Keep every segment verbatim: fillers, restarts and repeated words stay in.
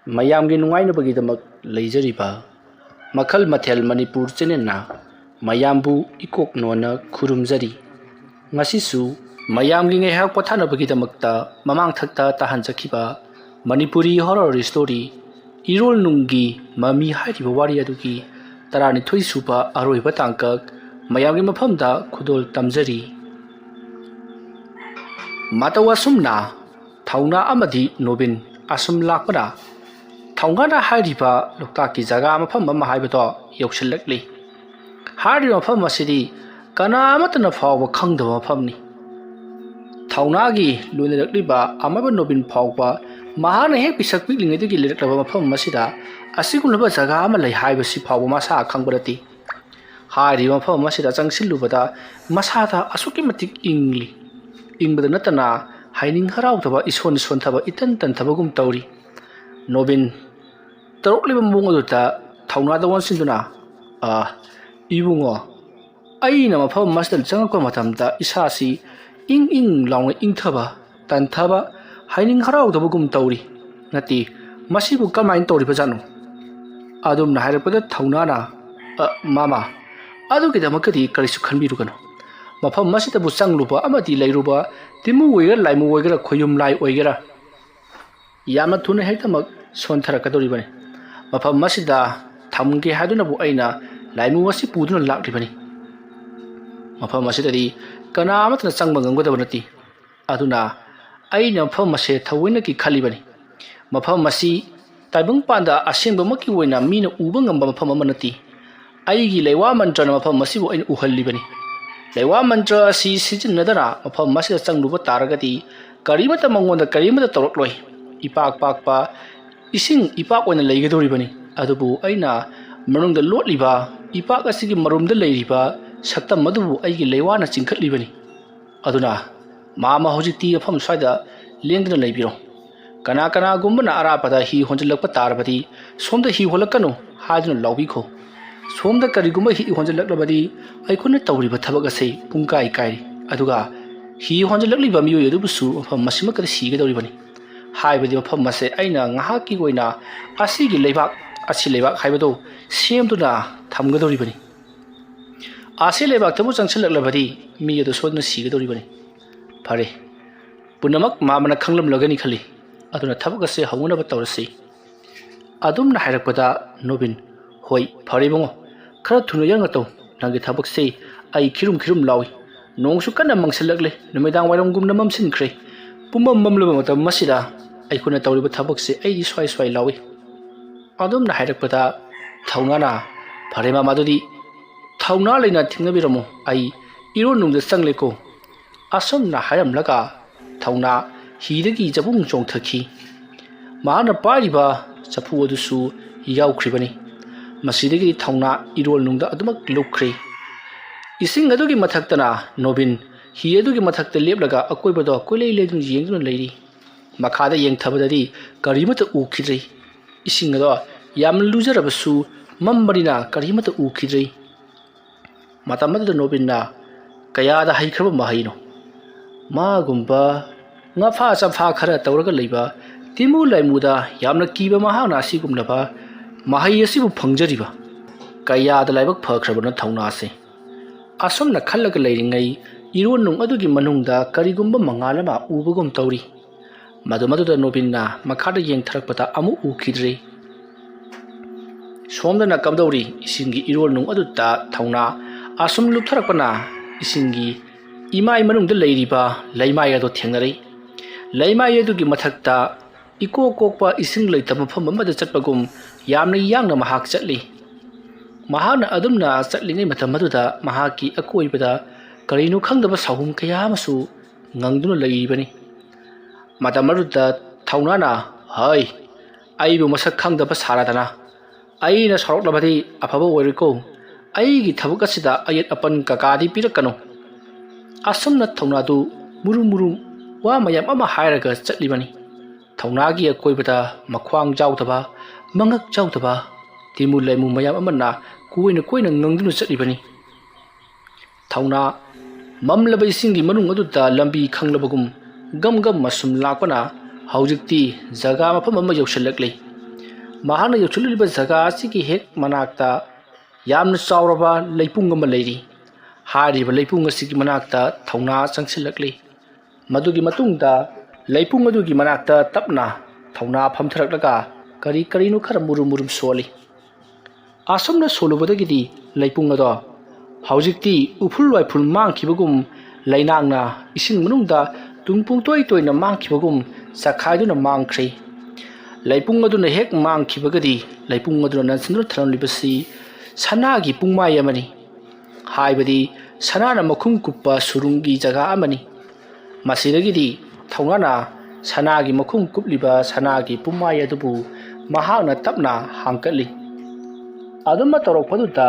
ꯃꯌꯥꯝꯒꯤ ꯅꯨꯡꯉꯥꯏꯅꯕꯒꯤꯗꯃꯛ ꯂꯩꯖꯔꯤꯕ ꯃꯈꯜ ꯃꯊꯦꯜ ꯃꯅꯤꯄꯨꯔ ꯆꯦꯅꯦꯜꯅ ꯃꯌꯥꯝꯕꯨ ꯏꯀꯣꯛ ꯅꯣꯟꯅ ꯈꯨꯔꯨꯝꯖꯔꯤ꯫ ꯉꯁꯤꯁꯨ ꯃꯌꯥꯝꯒꯤ ꯉꯥꯏꯍꯥꯛ ꯄꯣꯊꯥꯅꯕꯒꯤꯗꯃꯛꯇ ꯃꯃꯥꯡꯊꯛꯇ ꯇꯥꯍꯟꯖꯈꯤꯕ ꯃꯅꯤꯄꯨꯔꯤ ꯍꯣꯔꯣꯔ ꯁ꯭ꯇꯣꯔꯤ ꯏꯔꯣꯜ ꯅꯨꯡꯒꯤ ꯃꯃꯤ ꯍꯥꯏꯔꯤꯕ ꯋꯥꯔꯤ ꯑꯗꯨꯒꯤ ꯇꯔꯥꯅꯤꯊꯣꯏ ꯁꯨꯕ ꯑꯔꯣꯏꯕ ꯇꯥꯡꯀꯛ ꯃꯌꯥꯝꯒꯤ ꯃꯐꯝꯗ ꯈꯨꯗꯣꯜ ꯇꯝꯖꯔꯤ꯫ ꯃꯇꯧ ꯑꯁꯨꯝꯅ ꯊꯧꯅꯥ ꯑꯃꯗꯤ ꯅꯣꯕꯤꯟ ꯑꯁꯨꯝ ꯂꯥꯛꯄꯅ ꯊꯧꯅꯥꯅ ꯍꯥꯏꯔꯤꯕ ꯂꯣꯛꯇꯥꯛꯀꯤ ꯖꯒꯥ ꯃꯐꯝ ꯑꯃ ꯍꯥꯏꯕꯗꯣ ꯌꯧꯁꯤꯜꯂꯛꯂꯤ꯫ ꯍꯥꯏꯔꯤꯕ ꯃꯐꯝ ꯑꯁꯤꯗꯤ ꯀꯅꯥ ꯑꯃꯠꯇꯅ ꯐꯥꯎꯕ ꯈꯪꯗꯕ ꯃꯐꯝꯅꯤ꯫ ꯊꯧꯅꯥꯒꯤ ꯂꯣꯏꯅꯔꯛꯂꯤꯕ ꯑꯃꯥꯏꯕ ꯅꯣꯕꯤꯟ ꯐꯥꯎꯕ ꯃꯍꯥꯛꯅ ꯍꯦꯛ ꯄꯤꯁꯛ ꯄꯤꯛꯂꯤꯉꯩꯗꯒꯤ ꯂꯩꯔꯛꯂꯕ ꯃꯐꯝ ꯑꯁꯤꯗ ꯑꯁꯤꯒꯨꯝꯂꯕ ꯖꯒꯥ ꯑꯃ ꯂꯩ ꯍꯥꯏꯕꯁꯤ ꯐꯥꯎꯕ ꯃꯁꯥ ꯈꯪꯕ ꯅꯠꯇꯦ꯫ ꯍꯥꯏꯔꯤꯕ ꯃꯐꯝ ꯑꯁꯤꯗ ꯆꯪꯁꯤꯜꯂꯨꯕꯗ ꯃꯁꯥꯗ ꯑꯁꯨꯛꯀꯤ ꯃꯇꯤꯛ ꯏꯪꯂꯤ꯫ ꯏꯪꯕꯗ ꯅꯠꯇꯅ ꯍꯥꯏꯅꯤꯡ ꯍꯔꯥꯎꯗꯕ, ꯏꯁꯣꯟ ꯁꯣꯟꯊꯕ, ꯏꯇꯟ ꯇꯟꯊꯕꯒꯨꯝ ꯇꯧꯔꯤ꯫ ꯅꯣꯕꯤꯟ ꯇꯧꯔꯛꯂꯤꯕ ꯃꯑꯣꯡ ꯑꯗꯨꯗ ꯊꯧꯅꯥꯗ ꯑꯣꯟꯁꯤꯟꯗꯨꯅ, "ꯑ, ꯏꯕꯨꯡꯉꯣ, ꯑꯩꯅ ꯃꯐꯝ ꯑꯁꯤꯗ ꯆꯪꯂꯛꯄ ꯃꯇꯝꯗ ꯏꯁꯥꯁꯤ ꯏꯪ ꯏꯪ ꯂꯥꯎꯅ ꯏꯪꯊꯕ, ꯇꯟꯊꯕ, ꯍꯥꯏꯅꯤꯡ ꯍꯔꯥꯎꯗꯕꯒꯨꯝ ꯇꯧꯔꯤ꯫ ꯅꯠꯇꯦ, ꯃꯁꯤꯕꯨ ꯀꯃꯥꯏꯅ ꯇꯧꯔꯤꯕꯖꯥꯠꯅꯣ?" ꯑꯗꯨꯝꯅ ꯍꯥꯏꯔꯛꯄꯗ ꯊꯧꯅꯥꯅ, "ꯑ, ꯃꯥꯃ, ꯑꯗꯨꯒꯤꯗꯃꯛꯇꯗꯤ ꯀꯔꯤꯁꯨ ꯈꯟꯕꯤꯔꯨꯒꯅꯨ꯫ ꯃꯐꯝ ꯑꯁꯤꯗꯕꯨ ꯆꯪꯂꯨꯕ ꯑꯃꯗꯤ ꯂꯩꯔꯨꯕ, ꯇꯤꯃꯨ ꯑꯣꯏꯒꯦꯔꯥ, ꯂꯥꯏꯃꯨ ꯑꯣꯏꯒꯦꯔꯥ, ꯈꯣꯌꯨꯝ ꯂꯥꯏ ꯑꯣꯏꯒꯦꯔꯥ, ꯌꯥꯝꯅ ꯊꯨꯅ ꯍꯦꯛꯇꯃꯛ ꯁꯣꯟꯊꯔꯛꯀꯗꯧꯔꯤꯕꯅꯤ꯫ ꯃꯐꯝ ꯑꯁꯤꯗ ꯊꯝꯒꯦ ꯍꯥꯏꯗꯨꯅꯕꯨ ꯑꯩꯅ ꯂꯥꯏꯃꯨ ꯑꯁꯤ ꯄꯨꯗꯨꯅ ꯂꯥꯛꯂꯤꯕꯅꯤ꯫ ꯃꯐꯝ ꯑꯁꯤꯗꯗꯤ ꯀꯅꯥ ꯑꯃꯠꯇꯅ ꯆꯪꯕ ꯉꯝꯒꯗꯕ ꯅꯠꯇꯦ꯫ ꯑꯗꯨꯅ ꯑꯩꯅ ꯃꯐꯝ ꯑꯁꯦ ꯊꯑꯣꯏꯅꯒꯤ ꯈꯜꯂꯤꯕꯅꯤ꯫ ꯃꯐꯝ ꯑꯁꯤ ꯇꯥꯏꯕꯪꯄꯥꯟꯗ ꯑꯁꯦꯡꯕꯃꯛꯀꯤ ꯑꯣꯏꯅ ꯃꯤꯅ ꯎꯕ ꯉꯝꯕ ꯃꯐꯝ ꯑꯃ ꯅꯠꯇꯦ꯫ ꯑꯩꯒꯤ ꯂꯩꯋꯥ ꯃꯟꯇ꯭ꯔꯅ ꯃꯐꯝ ꯑꯁꯤꯕꯨ ꯑꯩꯅ ꯎꯍꯜꯂꯤꯕꯅꯤ꯫ ꯂꯩꯋꯥ ꯃꯟꯇ꯭ꯔ ꯑꯁꯤ ꯁꯤꯖꯤꯟꯅꯗꯅ ꯃꯐꯝ ꯑꯁꯤꯗ ꯆꯪꯂꯨꯕ ꯇꯥꯔꯒꯗꯤ ꯀꯔꯤꯃꯠꯇ ꯃꯉꯣꯟꯗ ꯀꯔꯤꯃꯠꯇ ꯇꯧꯔꯛꯂꯣꯏ꯫ ꯏꯄꯥꯛ ꯄꯥꯛꯄ ꯏꯁꯤꯡ ꯏꯄꯥꯛ ꯑꯣꯏꯅ ꯂꯩꯒꯗꯧꯔꯤꯕꯅꯤ꯫ ꯑꯗꯨꯕꯨ ꯑꯩꯅ ꯃꯅꯨꯡꯗ ꯂꯣꯠꯂꯤꯕ ꯏꯄꯥꯛ ꯑꯁꯤꯒꯤ ꯃꯔꯨꯝꯗ ꯂꯩꯔꯤꯕ ꯁꯛꯇꯝ ꯑꯗꯨꯕꯨ ꯑꯩꯒꯤ ꯂꯩꯋꯥꯅ ꯆꯤꯡꯈꯠꯂꯤꯕꯅꯤ꯫ ꯑꯗꯨꯅ ꯃꯥꯃ ꯍꯧꯖꯤꯛꯇꯤ ꯃꯐꯝ ꯁ꯭ꯋꯥꯏꯗ ꯂꯦꯡꯗꯅ ꯂꯩꯕꯤꯔꯣ꯫ ꯀꯅꯥ ꯀꯅꯥꯒꯨꯝꯕꯅ ꯑꯔꯥꯞꯄꯗ ꯍꯤ ꯍꯣꯟꯖꯤꯜꯂꯛꯄ ꯇꯥꯔꯕꯗꯤ ꯁꯣꯝꯗ ꯍꯤ ꯍꯣꯜꯂꯛꯀꯅꯨ ꯍꯥꯏꯗꯨꯅ ꯂꯥꯎꯕꯤꯈꯣ꯫ ꯁꯣꯝꯗ ꯀꯔꯤꯒꯨꯝꯕ ꯍꯤ ꯍꯣꯟꯖꯤꯜꯂꯛꯂꯕꯗꯤ ꯑꯩꯈꯣꯏꯅ ꯇꯧꯔꯤꯕ ꯊꯕꯛ ꯑꯁꯤ ꯄꯨꯡꯀꯥꯏ ꯀꯥꯏꯔꯤ꯫ ꯑꯗꯨꯒ ꯍꯤ ꯍꯣꯟꯖꯤꯜꯂꯛꯂꯤꯕ ꯃꯤꯑꯣꯏ ꯑꯗꯨꯕꯨꯁꯨ ꯃꯐꯝ ꯑꯁꯤꯃꯛꯇꯗ ꯁꯤꯒꯗꯧꯔꯤꯕꯅꯤ꯫ ꯍꯥꯏꯕꯗꯤ ꯃꯐꯝ ꯑꯁꯦ ꯑꯩꯅ ꯉꯥꯏꯍꯥꯛꯀꯤ ꯑꯣꯏꯅ ꯑꯁꯤꯒꯤ ꯂꯩꯕꯥꯛ, ꯑꯁꯤ ꯂꯩꯕꯥꯛ ꯍꯥꯏꯕꯗꯨ ꯁꯦꯝꯗꯨꯅ ꯊꯝꯒꯗꯧꯔꯤꯕꯅꯤ꯫ ꯑꯁꯤ ꯂꯩꯕꯥꯛꯇꯕꯨ ꯆꯪꯁꯤꯜꯂꯛꯂꯕꯗꯤ ꯃꯤ ꯑꯗꯨ ꯁꯣꯏꯗꯅ ꯁꯤꯒꯗꯧꯔꯤꯕꯅꯤ꯫ ꯐꯔꯦ, ꯄꯨꯝꯅꯃꯛ ꯃꯥꯃꯅ ꯈꯪꯂꯝꯂꯒꯅꯤ ꯈꯜꯂꯤ꯫ ꯑꯗꯨꯅ ꯊꯕꯛ ꯑꯁꯦ ꯍꯧꯅꯅꯕ ꯇꯧꯔꯁꯤ꯫ ꯑꯗꯨꯝꯅ ꯍꯥꯏꯔꯛꯄꯗ ꯅꯣꯕꯤꯟ, "ꯍꯣꯏ, ꯐꯔꯦ ꯏꯕꯨꯡꯉꯣ, ꯈꯔ ꯊꯨꯅ ꯌꯥꯡꯅ ꯇꯧ꯫ ꯅꯪꯒꯤ ꯊꯕꯛꯁꯤ ꯑꯩ ꯈꯤꯔꯨꯝ ꯈꯤꯔꯨꯝ ꯂꯥꯎꯏ꯫ ꯅꯣꯡꯁꯨ ꯀꯟꯅ ꯃꯪꯁꯤꯜꯂꯛꯂꯦ, ꯅꯨꯃꯤꯗꯥꯡ ꯋꯥꯏꯔꯝꯒꯨꯝꯅ ꯃꯝꯁꯤꯟꯈ꯭ꯔꯦ꯫ ꯄꯨꯝꯃꯝ ꯃꯝꯂꯕ ꯃꯇꯝ ꯑꯁꯤꯗ ꯑꯩꯈꯣꯏꯅ ꯇꯧꯔꯤꯕ ꯊꯕꯛꯁꯦ ꯑꯩꯗꯤ ꯁ꯭ꯋꯥꯏ ꯁ꯭ꯋꯥꯏ ꯂꯥꯎꯏ"꯫ ꯑꯗꯨꯝꯅ ꯍꯥꯏꯔꯛꯄꯗ ꯊꯧꯅꯥꯅ, "ꯐꯔꯦ ꯃꯥꯃ, ꯑꯗꯨꯗꯤ ꯊꯧꯅꯥ ꯂꯩꯅ ꯊꯦꯡꯅꯕꯤꯔꯝꯃꯨ, ꯑꯩ ꯏꯔꯣꯟꯅꯨꯡꯗ ꯆꯪꯂꯦꯀꯣ"꯫ ꯑꯁꯨꯝꯅ ꯍꯥꯏꯔꯝꯂꯒ ꯊꯧꯅꯥ ꯍꯤꯗꯒꯤ ꯆꯕꯨꯡ ꯆꯣꯡꯊꯈꯤ꯫ ꯃꯍꯥꯛꯅ ꯄꯥꯏꯔꯤꯕ ꯆꯐꯨ ꯑꯗꯨꯁꯨ ꯌꯥꯎꯈ꯭ꯔꯤꯕꯅꯤ꯫ ꯃꯁꯤꯗꯒꯤꯗꯤ ꯊꯧꯅꯥ ꯏꯔꯣꯜꯅꯨꯡꯗ ꯑꯗꯨꯃꯛ ꯂꯨꯞꯈ꯭ꯔꯦ꯫ ꯏꯁꯤꯡ ꯑꯗꯨꯒꯤ ꯃꯊꯛꯇꯅ ꯅꯣꯕꯤꯟ ꯍꯤ ꯑꯗꯨꯒꯤ ꯃꯊꯛꯇ ꯂꯦꯞꯂꯒ ꯑꯀꯣꯏꯕꯗꯣ ꯀꯣꯏꯂꯩ ꯂꯩꯗꯨꯅ ꯌꯦꯡꯗꯨꯅ ꯂꯩꯔꯤ꯫ ꯃꯈꯥꯗ ꯌꯦꯡꯊꯕꯗꯗꯤ ꯀꯔꯤꯃꯠꯇ ꯎꯈꯤꯗ꯭ꯔꯦ꯫ ꯏꯁꯤꯡ ꯑꯗꯣ ꯌꯥꯝꯅ ꯂꯨꯖꯔꯕꯁꯨ ꯃꯝꯕꯅꯤꯅ ꯀꯔꯤꯃꯠꯇ ꯎꯈꯤꯗ꯭ꯔꯦ꯫ ꯃꯇꯝ ꯑꯗꯨꯗ ꯅꯣꯕꯤꯟꯅ, "ꯀꯌꯥꯗ ꯍꯩꯈ꯭ꯔꯕ ꯃꯍꯩꯅꯣ! ꯃꯥꯒꯨꯝꯕ ꯉꯥꯐꯥ ꯆꯝꯐꯥ ꯈꯔ ꯇꯧꯔꯒ ꯂꯩꯕ ꯇꯤꯃꯨ ꯂꯥꯏꯃꯨꯗ ꯌꯥꯝꯅ ꯀꯤꯕ ꯃꯍꯥꯛꯅ ꯑꯁꯤꯒꯨꯝꯂꯕ ꯃꯍꯩ ꯑꯁꯤꯕꯨ ꯐꯪꯖꯔꯤꯕ! ꯀꯌꯥꯗ ꯂꯥꯏꯕꯛ ꯐꯈ꯭ꯔꯕꯅꯣ ꯊꯧꯅꯥꯁꯦ!" ꯑꯁꯨꯝꯅ ꯈꯜꯂꯒ ꯂꯩꯔꯤꯉꯩ ꯏꯔꯣꯟꯅꯨꯡ ꯑꯗꯨꯒꯤ ꯃꯅꯨꯡꯗ ꯀꯔꯤꯒꯨꯝꯕ ꯃꯉꯥꯜ ꯑꯃ ꯎꯕꯒꯨꯝ ꯇꯧꯔꯤ꯫ ꯃꯗꯨ ꯃꯗꯨꯗ ꯅꯣꯕꯤꯟꯅ ꯃꯈꯥꯗ ꯌꯦꯡꯊꯔꯛꯄꯗ ꯑꯃꯨꯛ ꯎꯈꯤꯗ꯭ꯔꯦ꯫ ꯁꯣꯝꯗꯅ ꯀꯝꯗꯧꯔꯤ? ꯏꯁꯤꯡꯒꯤ ꯏꯔꯣꯜꯅꯨꯡ ꯑꯗꯨꯗ ꯊꯧꯅꯥ ꯑꯁꯨꯝ ꯂꯨꯞꯊꯔꯛꯄꯅ ꯏꯁꯤꯡꯒꯤ ꯏꯃꯥꯏ ꯃꯅꯨꯡꯗ ꯂꯩꯔꯤꯕ ꯂꯩꯃꯥꯏ ꯑꯗꯨ ꯊꯦꯡꯅꯔꯦ꯫ ꯂꯩꯃꯥꯏ ꯑꯗꯨꯒꯤ ꯃꯊꯛꯇ ꯏꯀꯣꯛ ꯀꯣꯛꯄ ꯏꯁꯤꯡ ꯂꯩꯇꯕ ꯃꯐꯝ ꯑꯃꯗ ꯆꯠꯄꯒꯨꯝ ꯌꯥꯝꯅ ꯌꯥꯡꯅ ꯃꯍꯥꯛ ꯆꯠꯂꯤ꯫ ꯃꯍꯥꯛꯅ ꯑꯗꯨꯝꯅ ꯆꯠꯂꯤꯉꯩ ꯃꯇꯝ ꯑꯗꯨꯗ ꯃꯍꯥꯛꯀꯤ ꯑꯀꯣꯏꯕꯗ ꯀꯔꯤꯅꯣ ꯈꯪꯗꯕ ꯁꯥꯍꯨꯝ ꯀꯌꯥ ꯑꯃꯁꯨ ꯉꯪꯗꯨꯅ ꯂꯩꯔꯤꯕꯅꯤ꯫ ꯃꯇꯝ ꯑꯗꯨꯗ ꯊꯧꯅꯥꯅ, "ꯍꯩ, ꯑꯩꯕꯨ ꯃꯁꯛ ꯈꯪꯗꯕ ꯁꯥꯔꯗꯅ! ꯑꯩꯅ ꯁꯥꯎꯔꯛꯂꯕꯗꯤ ꯑꯐꯕ ꯑꯣꯏꯔꯣꯏꯀꯣ꯫ ꯑꯩꯒꯤ ꯊꯕꯛ ꯑꯁꯤꯗ ꯑꯌꯦꯠ ꯑꯄꯟ ꯀꯀꯥꯗꯤ ꯄꯤꯔꯛꯀꯅꯨ"꯫ ꯑꯁꯨꯝꯅ ꯊꯧꯅꯥꯗꯨ ꯃꯨꯔꯨꯝ ꯃꯨꯔꯨꯝ ꯋꯥ ꯃꯌꯥꯝ ꯑꯃ ꯍꯥꯏꯔꯒ ꯆꯠꯂꯤꯕꯅꯤ꯫ ꯊꯧꯅꯥꯒꯤ ꯑꯀꯣꯏꯕꯗ ꯃꯈ꯭ꯋꯥꯡ ꯆꯥꯎꯗꯕ, ꯃꯉꯛ ꯆꯥꯎꯗꯕ, ꯇꯤꯃꯨ ꯂꯩꯃꯨ ꯃꯌꯥꯝ ꯑꯃꯅ ꯀꯣꯏꯅ ꯀꯣꯏꯅ ꯉꯪꯗꯨꯅ ꯆꯠꯂꯤꯕꯅꯤ꯫ ꯊꯧꯅꯥ ꯃꯝꯂꯕ ꯏꯁꯤꯡꯒꯤ ꯃꯅꯨꯡ ꯑꯗꯨꯗ ꯂꯝꯕꯤ ꯈꯪꯂꯕꯒꯨꯝ ꯒꯝ ꯒꯝ ꯑꯁꯨꯝ ꯂꯥꯛꯄꯅ ꯍꯧꯖꯤꯛꯇꯤ ꯖꯒꯥ ꯃꯐꯝ ꯑꯃ ꯌꯧꯁꯤꯜꯂꯛꯂꯤ꯫ ꯃꯍꯥꯛꯅ ꯌꯧꯁꯤꯜꯂꯨꯔꯤꯕ ꯖꯒꯥ ꯑꯁꯤꯒꯤ ꯍꯦꯛ ꯃꯅꯥꯛꯇ ꯌꯥꯝꯅ ꯆꯥꯎꯔꯕ ꯂꯩꯄꯨꯡ ꯑꯃ ꯂꯩꯔꯤ꯫ ꯍꯥꯏꯔꯤꯕ ꯂꯩꯄꯨꯡ ꯑꯁꯤꯒꯤ ꯃꯅꯥꯛꯇ ꯊꯧꯅꯥ ꯆꯪꯁꯤꯜꯂꯛꯂꯤ꯫ ꯃꯗꯨꯒꯤ ꯃꯇꯨꯡꯗ ꯂꯩꯄꯨꯡ ꯑꯗꯨꯒꯤ ꯃꯅꯥꯛꯇ ꯇꯞꯅ ꯊꯧꯅꯥ ꯐꯝꯊꯔꯛꯂꯒ ꯀꯔꯤ ꯀꯔꯤꯅꯣ ꯈꯔ ꯃꯨꯔꯨꯝ ꯃꯨꯔꯨꯝ ꯁꯣꯜꯂꯤ꯫ ꯑꯁꯨꯝꯅ ꯁꯣꯜꯂꯨꯕꯗꯒꯤꯗꯤ ꯂꯩꯄꯨꯡ ꯑꯗꯣ ꯍꯧꯖꯤꯛꯇꯤ ꯎꯐꯨꯜ ꯋꯥꯏꯐꯨꯜ ꯃꯥꯡꯈꯤꯕꯒꯨꯝ, ꯂꯩꯅꯥꯡꯅ ꯏꯁꯤꯡ ꯃꯅꯨꯡꯗ ꯇꯨꯡ ꯄꯨꯡꯇꯣꯏ ꯇꯣꯏꯅ ꯃꯥꯡꯈꯤꯕꯒꯨꯝ ꯆꯈꯥꯏꯗꯨꯅ ꯃꯥꯡꯈ꯭ꯔꯦ꯫ ꯂꯩꯄꯨꯡ ꯑꯗꯨꯅ ꯍꯦꯛ ꯃꯥꯡꯈꯤꯕꯒꯗꯤ ꯂꯩꯄꯨꯡ ꯑꯗꯨꯅ ꯅꯟꯁꯤꯟꯗꯨꯅ ꯊꯝꯂꯝꯂꯤꯕꯁꯤ ꯁꯅꯥꯒꯤ ꯄꯨꯡꯃꯥꯏ ꯑꯃꯅꯤ꯫ ꯍꯥꯏꯕꯗꯤ ꯁꯅꯥꯅ ꯃꯈꯨꯝ ꯀꯨꯞꯄ ꯁꯨꯔꯨꯡꯒꯤ ꯖꯒꯥ ꯑꯃꯅꯤ꯫ ꯃꯁꯤꯗꯒꯤꯗꯤ ꯊꯧꯅꯥꯅ ꯁꯅꯥꯒꯤ ꯃꯈꯨꯝ ꯀꯨꯞꯂꯤꯕ ꯁꯅꯥꯒꯤ ꯄꯨꯝꯃꯥꯏ ꯑꯗꯨꯕꯨ ꯃꯍꯥꯛꯅ ꯇꯞꯅ ꯍꯥꯡꯀꯠꯂꯤ꯫ ꯑꯗꯨꯝꯅ ꯇꯧꯔꯛꯄꯗꯨꯗ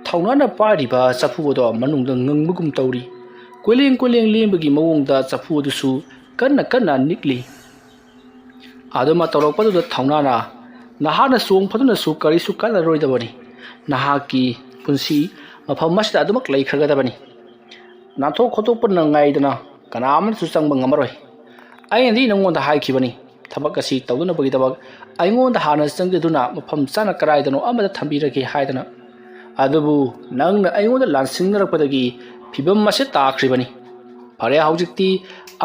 ꯊꯧꯅꯥꯅ ꯄꯥꯏꯔꯤꯕ ꯆꯐꯨ ꯑꯗꯣ ꯃꯅꯨꯡꯗ ꯉꯪꯕꯒꯨꯝ ꯇꯧꯔꯤ꯫ ꯀꯣꯏꯂꯦꯡ ꯀꯣꯏꯂꯦꯡ ꯂꯦꯡꯕꯒꯤ ꯃꯑꯣꯡꯗ ꯆꯐꯨ ꯑꯗꯨꯁꯨ ꯀꯟꯅ ꯀꯟꯅ ꯅꯤꯛꯂꯤ꯫ ꯑꯗꯨꯝꯅ ꯇꯧꯔꯛꯄꯗꯨꯗ ꯊꯧꯅꯥꯅ, "ꯅꯍꯥꯛꯅ ꯆꯣꯡ ꯐꯗꯨꯅꯁꯨ ꯀꯔꯤꯁꯨ ꯀꯥꯟꯅꯔꯣꯏꯗꯕꯅꯤ꯫ ꯅꯍꯥꯛꯀꯤ ꯄꯨꯟꯁꯤ ꯃꯐꯝ ꯑꯁꯤꯗ ꯑꯗꯨꯃꯛ ꯂꯩꯈ꯭ꯔꯒꯗꯕꯅꯤ꯫ ꯅꯥꯟꯊꯣꯛ ꯈꯣꯠꯇꯣꯛꯄ ꯅꯪꯉꯥꯏꯗꯅ ꯀꯅꯥ ꯑꯃꯅꯁꯨ ꯆꯪꯕ ꯉꯝꯃꯔꯣꯏ꯫ ꯑꯩꯅꯗꯤ ꯅꯉꯣꯟꯗ ꯍꯥꯏꯈꯤꯕꯅꯤ, ꯊꯕꯛ ꯑꯁꯤ ꯇꯧꯗꯅꯕꯒꯤꯗꯃꯛ ꯑꯩꯉꯣꯟꯗ ꯍꯥꯟꯅ ꯆꯪꯖꯗꯨꯅ ꯃꯐꯝ ꯆꯥꯅ ꯀꯗꯥꯏꯗꯅꯣ ꯑꯃꯗ ꯊꯝꯕꯤꯔꯒꯦ ꯍꯥꯏꯗꯅ꯫ ꯑꯗꯨꯕꯨ ꯅꯪꯅ ꯑꯩꯉꯣꯟꯗ ꯂꯥꯟꯁꯤꯡꯅꯔꯛꯄꯗꯒꯤ ꯐꯤꯕꯝ ꯑꯁꯤ ꯇꯥꯈ꯭ꯔꯤꯕꯅꯤ꯫ ꯐꯔꯦ, ꯍꯧꯖꯤꯛꯇꯤ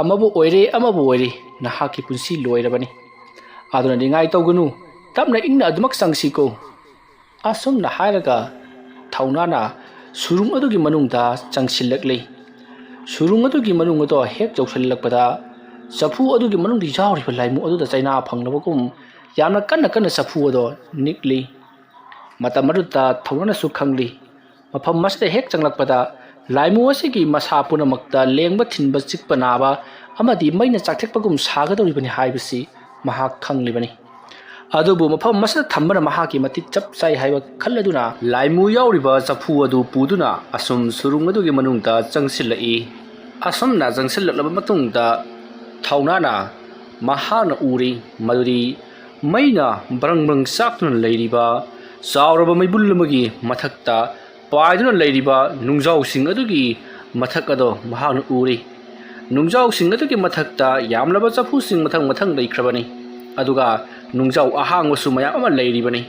ꯑꯃꯕꯨ ꯑꯣꯏꯔꯦ, ꯑꯃꯕꯨ ꯑꯣꯏꯔꯦ, ꯅꯍꯥꯛꯀꯤ ꯄꯨꯟꯁꯤ ꯂꯣꯏꯔꯕꯅꯤ꯫ ꯑꯗꯨꯅ ꯅꯤꯡꯉꯥꯏ ꯇꯧꯒꯅꯨ, ꯇꯞꯅ ꯏꯪꯅ ꯑꯗꯨꯃꯛ ꯆꯪꯁꯤꯀꯣ꯫" ꯑꯁꯨꯝꯅ ꯍꯥꯏꯔꯒ ꯊꯧꯅꯥꯅ ꯁꯨꯔꯨꯡ ꯑꯗꯨꯒꯤ ꯃꯅꯨꯡꯗ ꯆꯪꯁꯤꯜꯂꯛꯂꯤ꯫ ꯁꯨꯔꯨꯡ ꯑꯗꯨꯒꯤ ꯃꯅꯨꯡ ꯑꯗꯣ ꯍꯦꯛ ꯌꯧꯁꯤꯜꯂꯛꯄꯗ ꯆꯐꯨ ꯑꯗꯨꯒꯤ ꯃꯅꯨꯡꯗ ꯌꯥꯎꯔꯤꯕ ꯂꯥꯏꯃꯨ ꯑꯗꯨꯗ ꯆꯩꯅꯥ ꯐꯪꯂꯕꯒꯨꯝ ꯌꯥꯝꯅ ꯀꯟꯅ ꯀꯟꯅ ꯆꯐꯨ ꯑꯗꯣ ꯅꯤꯛꯂꯤ꯫ ꯃꯇꯝ ꯑꯗꯨꯗ ꯊꯧꯅꯥꯅꯁꯨ ꯈꯪꯂꯤ, ꯃꯐꯝ ꯑꯁꯤꯗ ꯍꯦꯛ ꯆꯪꯂꯛꯄꯗ ꯂꯥꯏꯃꯨ ꯑꯁꯤꯒꯤ ꯃꯁꯥ ꯄꯨꯝꯅꯃꯛꯇ ꯂꯦꯡꯕ ꯊꯤꯟꯕ, ꯆꯤꯛꯄ ꯅꯥꯕ ꯑꯃꯗꯤ ꯃꯩꯅ ꯆꯥꯛꯊꯦꯛꯄꯒꯨꯝ ꯁꯥꯒꯗꯧꯔꯤꯕꯅꯤ ꯍꯥꯏꯕꯁꯤ ꯃꯍꯥꯛ ꯈꯪꯂꯤꯕꯅꯤ꯫ ꯑꯗꯨꯕꯨ ꯃꯐꯝ ꯑꯁꯤꯗ ꯊꯝꯕꯅ ꯃꯍꯥꯛꯀꯤ ꯃꯇꯤꯛ ꯆꯞ ꯆꯥꯏ ꯍꯥꯏꯕ ꯈꯜꯂꯗꯨꯅ ꯂꯥꯏꯃꯨ ꯌꯥꯎꯔꯤꯕ ꯆꯐꯨ ꯑꯗꯨ ꯄꯨꯗꯨꯅ ꯑꯁꯨꯝ ꯁꯨꯔꯨꯡ ꯑꯗꯨꯒꯤ ꯃꯅꯨꯡꯗ ꯆꯪꯁꯤꯜꯂꯛꯏ꯫ ꯑꯁꯨꯝꯅ ꯆꯪꯁꯤꯜꯂꯛꯂꯕ ꯃꯇꯨꯡꯗ ꯊꯧꯅꯥꯅ ꯃꯍꯥꯛꯅ ꯎꯔꯤ ꯃꯗꯨꯗꯤ ꯃꯩꯅ ꯕ꯭ꯔꯪ ꯕ꯭ꯔꯪ ꯆꯥꯛꯇꯨꯅ ꯂꯩꯔꯤꯕ ꯆꯥꯎꯔꯕ ꯃꯩꯕꯨꯜ ꯑꯃꯒꯤ ꯃꯊꯛꯇ ꯄꯥꯏꯗꯨꯅ ꯂꯩꯔꯤꯕ ꯅꯨꯡꯖꯥꯎꯁꯤꯡ ꯑꯗꯨꯒꯤ ꯃꯊꯛ ꯑꯗꯣ ꯃꯍꯥꯛꯅ ꯎꯔꯤ꯫ ꯅꯨꯡꯖꯥꯎꯁꯤꯡ ꯑꯗꯨꯒꯤ ꯃꯊꯛꯇ ꯌꯥꯝꯂꯕ ꯆꯐꯨꯁꯤꯡ ꯃꯊꯪ ꯃꯊꯪ ꯂꯩꯈ꯭ꯔꯕꯅꯤ꯫ ꯑꯗꯨꯒ ꯅꯨꯡꯖꯥꯎ ꯑꯍꯥꯡꯕꯁꯨ ꯃꯌꯥꯝ ꯑꯃ ꯂꯩꯔꯤꯕꯅꯤ꯫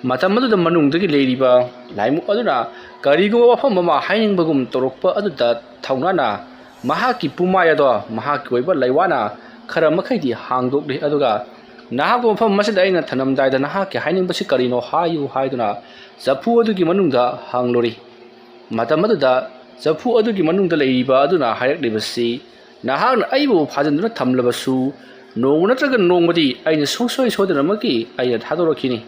ꯃꯇꯝ ꯑꯗꯨꯗ ꯃꯅꯨꯡꯗꯒꯤ ꯂꯩꯔꯤꯕ ꯂꯥꯏꯃꯨ ꯑꯗꯨꯅ ꯀꯔꯤꯒꯨꯝꯕ ꯋꯥꯐꯝ ꯑꯃ ꯍꯥꯏꯅꯤꯡꯕꯒꯨꯝ ꯇꯧꯔꯛꯄ ꯑꯗꯨꯗ ꯊꯧꯅꯥꯅ ꯃꯍꯥꯛꯀꯤ ꯄꯨꯃꯥꯏ ꯑꯗꯣ ꯃꯍꯥꯛꯀꯤ ꯑꯣꯏꯕ ꯂꯩꯋꯥꯅ ꯈꯔ ꯃꯈꯩꯗꯤ ꯍꯥꯡꯗꯣꯛꯂꯤ꯫ ꯑꯗꯨꯒ "ꯅꯍꯥꯛꯄꯨ ꯃꯐꯝ ꯑꯁꯤꯗ ꯑꯩꯅ ꯊꯝꯂꯝꯗꯥꯏꯗ ꯅꯍꯥꯛꯀꯤ ꯍꯥꯏꯅꯤꯡꯕꯁꯤ ꯀꯔꯤꯅꯣ ꯍꯥꯏꯌꯨ" ꯍꯥꯏꯗꯨꯅ ꯆꯐꯨ ꯑꯗꯨꯒꯤ ꯃꯅꯨꯡꯗ ꯍꯪꯂꯨꯔꯤ꯫ ꯃꯇꯝ ꯑꯗꯨꯗ ꯆꯐꯨ ꯑꯗꯨꯒꯤ ꯃꯅꯨꯡꯗ ꯂꯩꯔꯤꯕ ꯑꯗꯨꯅ ꯍꯥꯏꯔꯛꯂꯤꯕꯁꯤ, "ꯅꯍꯥꯛꯅ ꯑꯩꯕꯨ ꯐꯥꯖꯤꯟꯗꯨꯅ ꯊꯝꯂꯕꯁꯨ, ꯅꯣꯡꯃ ꯅꯠꯇ꯭ꯔꯒ ꯅꯣꯡꯃꯗꯤ ꯑꯩꯅ ꯁꯨꯡꯁꯣꯏ ꯁꯣꯏꯗꯅꯃꯛꯀꯤ ꯑꯩꯅ ꯊꯥꯗꯣꯔꯛꯈꯤꯅꯤ꯫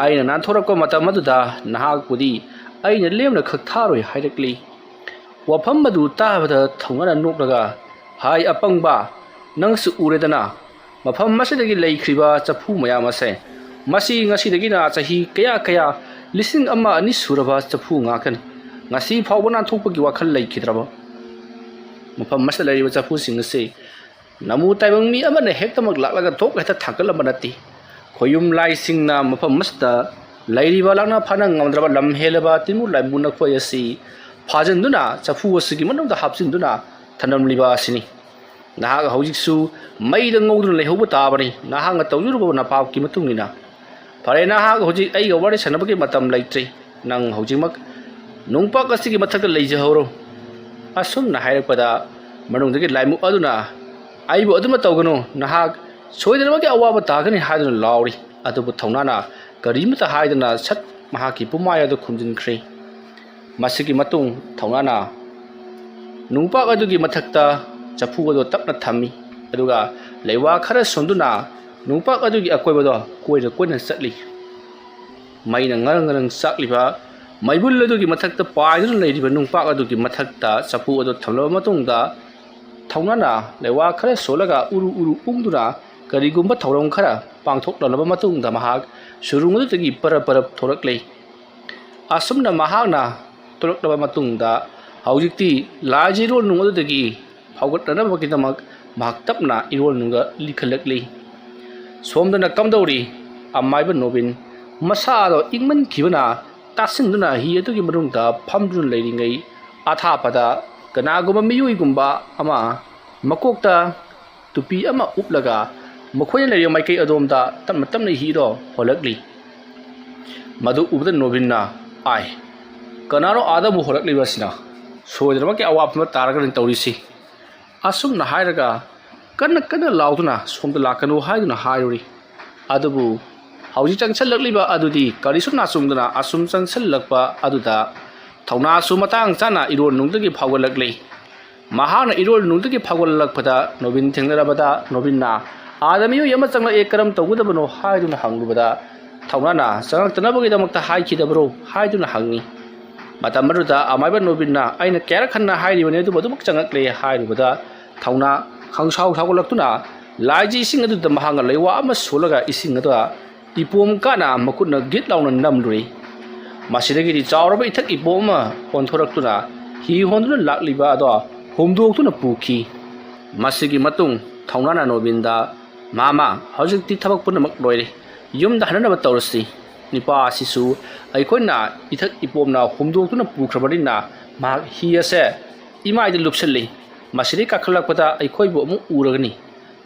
ꯑꯩꯅ ꯅꯥꯟꯊꯣꯔꯛꯄ ꯃꯇꯝ ꯑꯗꯨꯗ ꯅꯍꯥꯛꯄꯨꯗꯤ ꯑꯩꯅ ꯂꯦꯝꯅ ꯈꯛ ꯊꯥꯔꯣꯏ" ꯍꯥꯏꯔꯛꯂꯤ꯫ ꯋꯥꯐꯝ ꯑꯗꯨ ꯇꯥꯕꯗ ꯊꯧꯅꯥꯅ ꯅꯣꯛꯂꯒ, "ꯍꯥꯏ ꯑꯄꯪꯕ, ꯅꯪꯁꯨ ꯎꯔꯦꯗꯅ, ꯃꯐꯝ ꯑꯁꯤꯗꯒꯤ ꯂꯩꯈ꯭ꯔꯤꯕ ꯆꯐꯨ ꯃꯌꯥꯝ ꯑꯁꯦ, ꯃꯁꯤ ꯉꯁꯤꯗꯒꯤꯅ ꯆꯍꯤ ꯀꯌꯥ ꯀꯌꯥ, ꯂꯤꯁꯤꯡ ꯑꯃ ꯑꯅꯤ ꯁꯨꯔꯕ ꯆꯐꯨ ꯉꯥꯛꯇꯅꯤ꯫ ꯉꯁꯤ ꯐꯥꯎꯕ ꯅꯥꯟꯊꯣꯛꯄꯒꯤ ꯋꯥꯈꯜ ꯂꯩꯈꯤꯗ꯭ꯔꯕ ꯃꯐꯝ ꯑꯁꯤꯗ ꯂꯩꯔꯤꯕ ꯆꯐꯨꯁꯤꯡ ꯑꯁꯤ ꯅꯃꯨ ꯇꯥꯏꯕꯪ ꯃꯤ ꯑꯃꯅ ꯍꯦꯛꯇꯃꯛ ꯂꯥꯛꯂꯒ ꯊꯣꯛ ꯍꯦꯛꯇ ꯊꯥꯡꯒꯠꯂꯝꯕ ꯅꯠꯇꯦ꯫ ꯈꯣꯌꯨꯝ ꯂꯥꯏꯁꯤꯡꯅ ꯃꯐꯝ ꯑꯁꯤꯗ ꯂꯩꯔꯤꯕ ꯂꯥꯛꯅ ꯐꯥꯅ ꯉꯝꯗ꯭ꯔꯕ ꯂꯝ ꯍꯦꯜꯂꯕ ꯇꯤꯟꯃꯨ ꯂꯥꯏꯃꯨ ꯅꯈꯣꯏ ꯑꯁꯤ ꯐꯥꯖꯤꯟꯗꯨꯅ ꯆꯐꯨ ꯑꯁꯤꯒꯤ ꯃꯅꯨꯡꯗ ꯍꯥꯞꯆꯤꯟꯗꯨꯅ ꯊꯝꯂꯝꯂꯤꯕ ꯑꯁꯤꯅꯤ꯫ ꯅꯍꯥꯛ ꯍꯧꯖꯤꯛꯁꯨ ꯃꯩꯗ ꯉꯧꯗꯨꯅ ꯂꯩꯍꯧꯕ ꯇꯥꯕꯅꯤ, ꯅꯍꯥꯛꯅ ꯇꯧꯖꯔꯨꯕ ꯅꯄꯥꯞꯀꯤ ꯃꯇꯨꯡ ꯏꯟꯅ꯫ ꯐꯔꯦ, ꯅꯍꯥꯛ ꯍꯧꯖꯤꯛ ꯑꯩꯒ ꯋꯥꯔꯤ ꯁꯥꯟꯅꯕꯒꯤ ꯃꯇꯝ ꯂꯩꯇ꯭ꯔꯦ꯫ ꯅꯪ ꯍꯧꯖꯤꯛꯃꯛ ꯅꯨꯡꯄꯥꯛ ꯑꯁꯤꯒꯤ ꯃꯊꯛꯇ ꯂꯩꯖꯍꯧꯔꯣ꯫" ꯑꯁꯨꯝꯅ ꯍꯥꯏꯔꯛꯄꯗ ꯃꯅꯨꯡꯗꯒꯤ ꯂꯥꯏꯃꯨ ꯑꯗꯨꯅ, "ꯑꯩꯕꯨ ꯑꯗꯨꯃ ꯇꯧꯒꯅꯨ, ꯅꯍꯥꯛ ꯁꯣꯏꯗꯅꯃꯛꯀꯤ ꯑꯋꯥꯕ ꯇꯥꯒꯅꯤ" ꯍꯥꯏꯗꯨꯅ ꯂꯥꯎꯔꯤ꯫ ꯑꯗꯨꯕꯨ ꯊꯧꯅꯥꯅ ꯀꯔꯤꯃꯇ ꯍꯥꯏꯗꯅ ꯁꯠ ꯃꯍꯥꯛꯀꯤ ꯄꯨꯃꯥꯏ ꯑꯗꯨ ꯈꯨꯝꯖꯤꯟꯈ꯭ꯔꯦ꯫ ꯃꯁꯤꯒꯤ ꯃꯇꯨꯡ ꯊꯧꯅꯥꯅ ꯅꯨꯡꯄꯥꯛ ꯑꯗꯨꯒꯤ ꯃꯊꯛꯇ ꯆꯐꯨ ꯑꯗꯨ ꯇꯞꯅ ꯊꯝꯃꯤ, ꯑꯗꯨꯒ ꯂꯩꯋꯥ ꯈꯔ ꯁꯣꯟꯗꯨꯅ ꯅꯨꯡꯄꯥꯛ ꯑꯗꯨꯒꯤ ꯑꯀꯣꯏꯕꯗꯣ ꯀꯣꯏꯅ ꯀꯣꯏꯅ ꯆꯠꯂꯤ꯫ ꯃꯩꯅ ꯉꯔꯪ ꯉꯔꯪ ꯆꯥꯛꯂꯤꯕ ꯃꯩꯕꯨꯜ ꯑꯗꯨꯒꯤ ꯃꯊꯛꯇ ꯄꯥꯏꯗꯨꯅ ꯂꯩꯔꯤꯕ ꯅꯨꯡꯄꯥꯛ ꯑꯗꯨꯒꯤ ꯃꯊꯛꯇ ꯆꯐꯨ ꯑꯗꯨ ꯊꯝꯂꯕ ꯃꯇꯨꯡꯗ, ꯊꯧꯅꯥꯅ ꯂꯩꯋꯥ ꯈꯔ ꯁꯣꯜꯂꯒ ꯎꯔꯨ ꯎꯔꯨ ꯎꯪꯗꯨꯅ ꯀꯔꯤꯒꯨꯝꯕ ꯊꯧꯔꯝ ꯈꯔ ꯄꯥꯡꯊꯣꯛꯂꯕ ꯃꯇꯨꯡꯗ, ꯃꯍꯥꯛ ꯁꯨꯔꯨꯡ ꯑꯗꯨꯗꯒꯤ ꯄꯔꯞ ꯄꯔꯞ ꯊꯣꯔꯛꯂꯦ꯫ ꯑꯁꯨꯝꯅ ꯃꯍꯥꯛꯅ ꯊꯣꯛꯂꯛꯂꯕ ꯃꯇꯨꯡꯗ, ꯍꯧꯖꯤꯛꯇꯤ ꯂꯥꯏꯖ ꯏꯔꯣꯜꯅꯨꯡ ꯑꯗꯨꯗꯒꯤ ꯐꯥꯎꯒꯠꯅꯅꯕꯒꯤꯗꯃꯛ ꯃꯍꯥꯛ ꯇꯞꯅ ꯏꯔꯣꯜꯅꯨꯡꯗ ꯂꯤꯈꯠꯂꯛꯂꯤ꯫ ꯁꯣꯝꯗꯅ ꯀꯝꯗꯧꯔꯤ? ꯑꯃꯥꯏꯕ ꯅꯣꯕꯤꯟ, ꯃꯁꯥꯗꯣ ꯏꯪꯃꯟꯈꯤꯕꯅ ꯇꯥꯁꯤꯟꯗꯨꯅ ꯍꯤ ꯑꯗꯨꯒꯤ ꯃꯅꯨꯡꯗ ꯐꯝꯗꯨꯅ ꯂꯩꯔꯤꯉꯩ, ꯑꯊꯥꯞꯄꯗ ꯀꯅꯥꯒꯨꯝꯕ ꯃꯤꯑꯣꯏꯒꯨꯝꯕ ꯑꯃ ꯃꯀꯣꯛꯇ ꯇꯨꯄꯤ ꯑꯃ ꯎꯞꯂꯒ ꯃꯈꯣꯏꯅ ꯂꯩꯔꯤꯕ ꯃꯥꯏꯀꯩ ꯑꯗꯣꯝꯗ ꯇꯞꯅ ꯇꯞꯅ ꯍꯤꯗꯣ ꯍꯣꯜꯂꯛꯂꯤ꯫ ꯃꯗꯨ ꯎꯕꯗ ꯅꯣꯕꯤꯟꯅ, "ꯑꯥꯏ, ꯀꯅꯥꯅꯣ ꯑꯥꯗ ꯑꯃꯨꯛ ꯍꯣꯜꯂꯛꯂꯤꯕ ꯑꯁꯤꯅ? ꯁꯣꯏꯗꯅꯃꯛꯀꯤ ꯑꯋꯥꯐꯝ ꯑꯃ ꯇꯥꯔꯒꯅꯤ ꯇꯧꯔꯤꯁꯤ"꯫ ꯑꯁꯨꯝꯅ ꯍꯥꯏꯔꯒ ꯀꯟꯅ ꯀꯟꯅ ꯂꯥꯎꯗꯨꯅ "ꯁꯣꯝꯗ ꯂꯥꯛꯀꯅꯨ" ꯍꯥꯏꯗꯨꯅ ꯍꯥꯏꯔꯨꯔꯤ꯫ ꯑꯗꯨꯕꯨ ꯍꯧꯖꯤꯛ ꯆꯪꯁꯤꯜꯂꯛꯂꯤꯕ ꯑꯗꯨꯗꯤ ꯀꯔꯤꯁꯨ ꯅꯥꯆꯨꯝꯗꯅ ꯑꯁꯨꯝ ꯆꯪꯁꯤꯜꯂꯛꯄ ꯑꯗꯨꯗ ꯊꯧꯅꯥꯁꯨ ꯃꯇꯥꯡ ꯆꯥꯅ ꯏꯔꯣꯟꯅꯨꯡꯗꯒꯤ ꯐꯥꯎꯒꯠꯂꯛꯂꯤ꯫ ꯃꯍꯥꯛꯅ ꯏꯔꯣꯟꯅꯨꯡꯗꯒꯤ ꯐꯥꯎꯒꯠꯂꯛꯄꯗ ꯅꯣꯕꯤꯟ ꯊꯦꯡꯅꯔꯕꯗ ꯅꯣꯕꯤꯟꯅ, "ꯑꯥꯗ ꯃꯤꯑꯣꯏ ꯑꯃ ꯆꯪꯂꯛꯑꯦ, ꯀꯔꯝ ꯇꯧꯒꯗꯕꯅꯣ?" ꯍꯥꯏꯗꯨꯅ ꯍꯪꯂꯨꯕꯗ ꯊꯧꯅꯥꯅ, "ꯆꯪꯉꯛꯇꯅꯕꯒꯤꯗꯃꯛꯇ ꯍꯥꯏꯈꯤꯗꯕ꯭ꯔꯣ?" ꯍꯥꯏꯗꯨꯅ ꯍꯪꯉꯤ꯫ ꯃꯇꯝ ꯑꯗꯨꯗ ꯑꯃꯥꯏꯕ ꯅꯣꯕꯤꯟꯅ, "ꯑꯩꯅ ꯀꯌꯥꯔꯛ ꯍꯟꯅ ꯍꯥꯏꯔꯤꯕꯅꯤ, ꯑꯗꯨꯕꯨ ꯑꯗꯨꯃꯛ ꯆꯪꯉꯛꯂꯦ" ꯍꯥꯏꯔꯨꯕꯗ ꯊꯧꯅꯥ ꯈꯪꯁꯥꯎ ꯁꯥꯎꯒꯠꯂꯛꯇꯨꯅ ꯂꯥꯏꯖ ꯏꯁꯤꯡ ꯑꯗꯨꯗ ꯃꯍꯥꯛꯅ ꯂꯩꯋꯥ ꯑꯃ ꯁꯣꯜꯂꯒ ꯏꯁꯤꯡ ꯑꯗꯨ ꯏꯄꯣꯝ ꯀꯥꯅ ꯃꯈꯨꯠꯅ ꯒꯤꯠ ꯂꯥꯎꯅ ꯅꯝꯂꯨꯔꯦ꯫ ꯃꯁꯤꯗꯒꯤꯗꯤ ꯆꯥꯎꯔꯕ ꯏꯊꯛ ꯏꯄꯣꯝ ꯑꯃ ꯑꯣꯟꯊꯣꯔꯛꯇꯨꯅ ꯍꯤ ꯍꯣꯟꯗꯨꯅ ꯂꯥꯛꯂꯤꯕ ꯑꯗꯣ ꯍꯨꯝꯗꯣꯛꯇꯨꯅ ꯄꯨꯈꯤ꯫ ꯃꯁꯤꯒꯤ ꯃꯇꯨꯡ ꯊꯧꯅꯥꯅ ꯅꯣꯕꯤꯟꯗ, "ꯃꯥꯃ, ꯍꯧꯖꯤꯛꯇꯤ ꯊꯕꯛ ꯄꯨꯝꯅꯃꯛ ꯂꯣꯏꯔꯦ꯫ ꯌꯨꯝꯗ ꯍꯟꯅꯅꯕ ꯇꯧꯔꯁꯤ꯫ ꯅꯤꯄꯥ ꯑꯁꯤꯁꯨ ꯑꯩꯈꯣꯏꯅ ꯏꯊꯛ ꯏꯄꯣꯝꯅ ꯍꯨꯝꯗꯣꯛꯇꯨꯅ ꯄꯨꯈ꯭ꯔꯕꯅꯤꯅ ꯃꯍꯥꯛ ꯍꯤ ꯑꯁꯦ ꯏꯃꯥꯏꯗ ꯂꯨꯞꯁꯤꯜꯂꯤ꯫ ꯃꯁꯤꯗꯒꯤ ꯀꯥꯈꯠꯂꯛꯄꯗ ꯑꯩꯈꯣꯏꯕꯨ ꯑꯃꯨꯛ ꯎꯔꯒꯅꯤ꯫